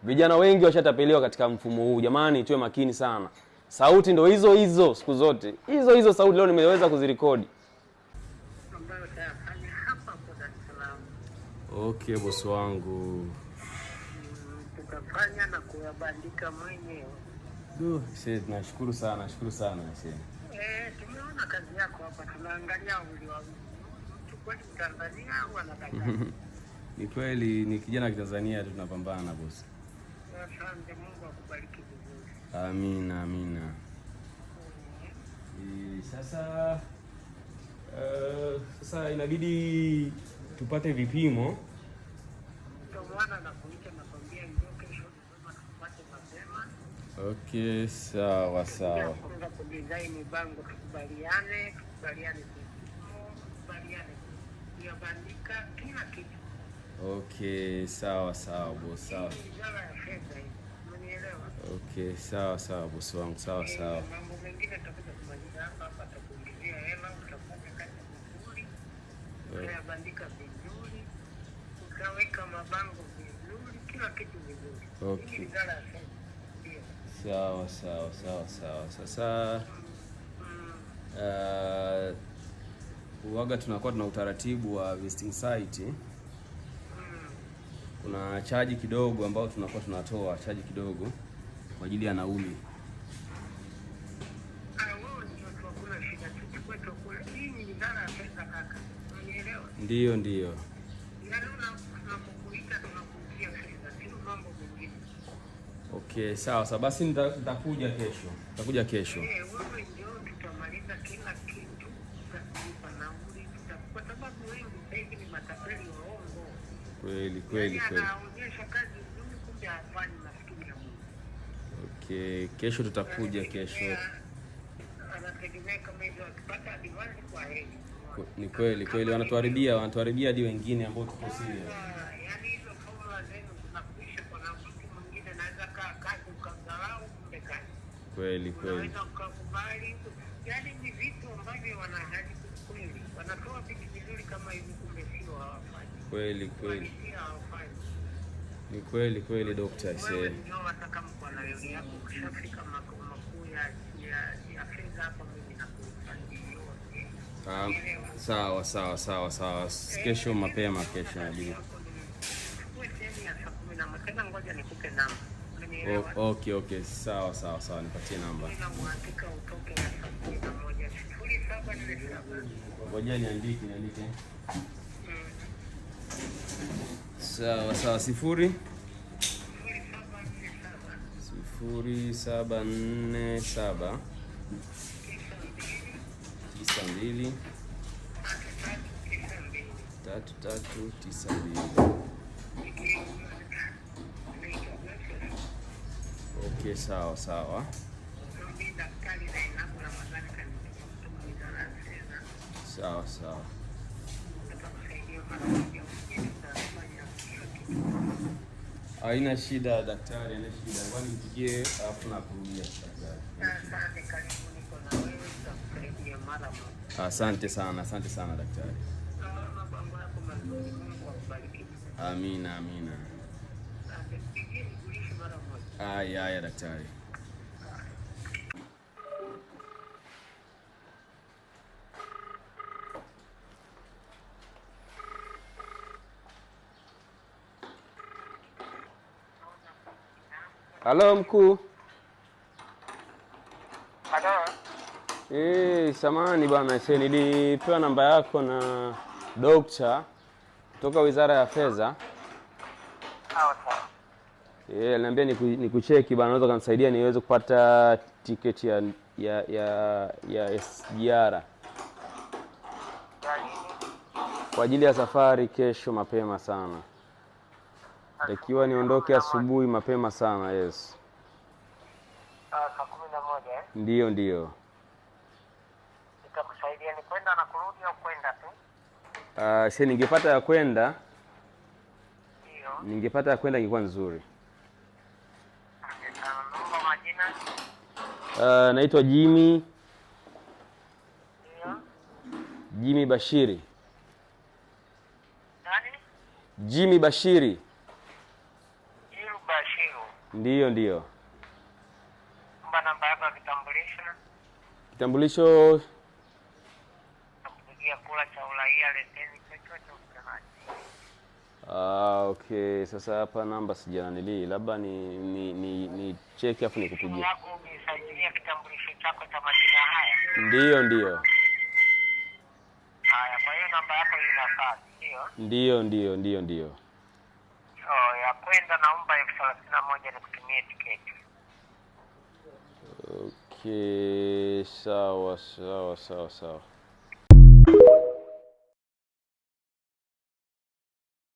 Vijana wengi washatapeliwa katika mfumo huu. Jamani, tuwe makini sana. Sauti ndo hizo hizo siku zote, hizo hizo sauti leo nimeweza kuzirekodi. Ambayo utayafanya hapa hapo Dar es Salaam. Okay, bosi wangu. Tutafanya na kuyabandika mwenyewe. Du, nashukuru sana, nashukuru sana. Tumeona kazi yako hapa, tunaangalia uliwa mtu kweli Mtanzania au anadanganya. Ni kweli ni kijana wa Kitanzania tu, tunapambana bosi. Asante, Mungu akubariki vizuri. Amina, amina. Sasa sasa inabidi tupate vipimo. Ndio maana nakuita, nakwambia njoo kesho mapema tupate mapema. Okay, sawa sawa. Kwanza kudesign bango, tukubaliane, tukubaliane vipimo, tukubaliane kuyabandika kila kitu. Okay, sawa sawa bosi, sawa. Wizara ya Fedha hii, umenielewa? Okay, sawa sawa bosi wangu, sawa sawa. Mambo mengine tutakuja kumaliza hapa hapa, tutakuingizia hela, utafanya kazi vizuri, utayabandika vizuri, utaweka mabango vizuri, kila kitu vizuri. Okay. Hii ni Wizara ya Fedha. Ndio. Sawa sawa sawa sawa. Sasa uwaga tunakuwa tuna utaratibu wa visiting site. Kuna chaji kidogo ambao tunakuwa tunatoa chaji kidogo kwa ajili ya nauli. Ah, wewe ndio tu, hakuna shida, tuchukue tukule. Hii ni Wizara ya Fedha kaka. Unanielewa? Ndiyo, ndiyo. Yaani tunapokuita tunakuitia fedha, sio mambo mengine. Okay, sawa sawa. Basi nitakuja kesho. Nitakuja kesho. Wewe njoo, tutamaliza kila kitu, tutakulipa nauli, kwa sababu wengi sasa hivi ni matapeli waongo. Kweli kweli Yaani kweli. anaonyesha kazi nzuri, kumbe hafanyi, maskini ya Mungu. Okay, kesho tutakuja kesho. Anategemea kama hivyo akipata advance kwa heri. Ni kweli kweli, wanatuharibia, wanatuharibia hadi wengine ambao tuko serious. Yaani hizo formula zenu zinakuisha kwa na mtu mwingine anaweza kaa kazi ukamdharau, kumbe kazi. Kweli kweli. Unaweza ukakubali. Yaani ni vitu ambavyo wanaharibu kweli. Wanatoa vitu vizuri kama hivi, kumbe sio, hawafanyi. Kweli kweli. Uhalisia hawafanyi. Ni kweli kweli Dr. Wewe Ise. ndio hata kama kwa nauli yako ukishafika makao makuu ya fedha hapa, mimi nakupa yote. Sawa sawa sawa sawa. Kesho mapema, kesho inabidi. Chukue sehemu ya saa 11. Tena ngoja nikupe namba. Umenielewa? Okay, okay. Sawa sawa sawa, nipatie namba. Nina uhakika utoke na saa 11. 0747. Ngoja niandike, niandike. Sawa sawa, 0 0747. 0747 92 3392. 3392. Okay, sawa sawa. Daktari Zainabu Ramadhani kanituma kutoka Wizara ya Fedha. Sawa sawa. Atakusaidia mara moja, ukija tutafanya kila kitu. Haina shida daktari, haina shida. Ngoja nimpigie alafu nakurudia daktari. Asante, karibu, niko na wewe, tutakusaidia mara moja. Asante sana, asante sana daktari. Mabango yako mazuri, Mungu akubariki. Amina, amina. Asante, pigie nikulishe mara moja. Aya, aya daktari. Halo mkuu. Halo. Samahani bana, nilipewa namba yako na dokta kutoka Wizara ya Fedha. Sawa sawa. Aliniambia nikucheki bana, unaweza kunisaidia niweze kupata tiketi ya SGR Ya nini? kwa ajili ya safari kesho mapema sana. Takiwa niondoke asubuhi mapema sana, yes. Saa 11 eh? Ndiyo, ndiyo. Nitakusaidia ni kwenda na kurudi au kwenda tu? Si ningepata ya kwenda, Ndio. ningepata ya kwenda ingekuwa nzuri. Asante sana. Naomba majina. Naitwa Jimmy, Ndio. Jimmy Bashiri. Nani? Jimmy Bashiri. Jimmy Bashiru. Ndiyo, ndiyo. Omba namba yako ya kitambulisho. Kitambulisho Nakupigia kura cha uraia, leteni chochote usemaje. Ah, okay. Sasa hapa namba sijananilii, labda ni cheki afu Simu nikupigie. yako umeisajilia kitambulisho chako cha majina haya. Ndiyo, ndiyo. Haya, kwa hiyo namba yako inafaa, ndio? Ndiyo, ndiyo, ndiyo, ndiyo. Oh, ya kwenda naomba 31,000 nikutumie tiketi. Okay, sawa sawa sawa sawa.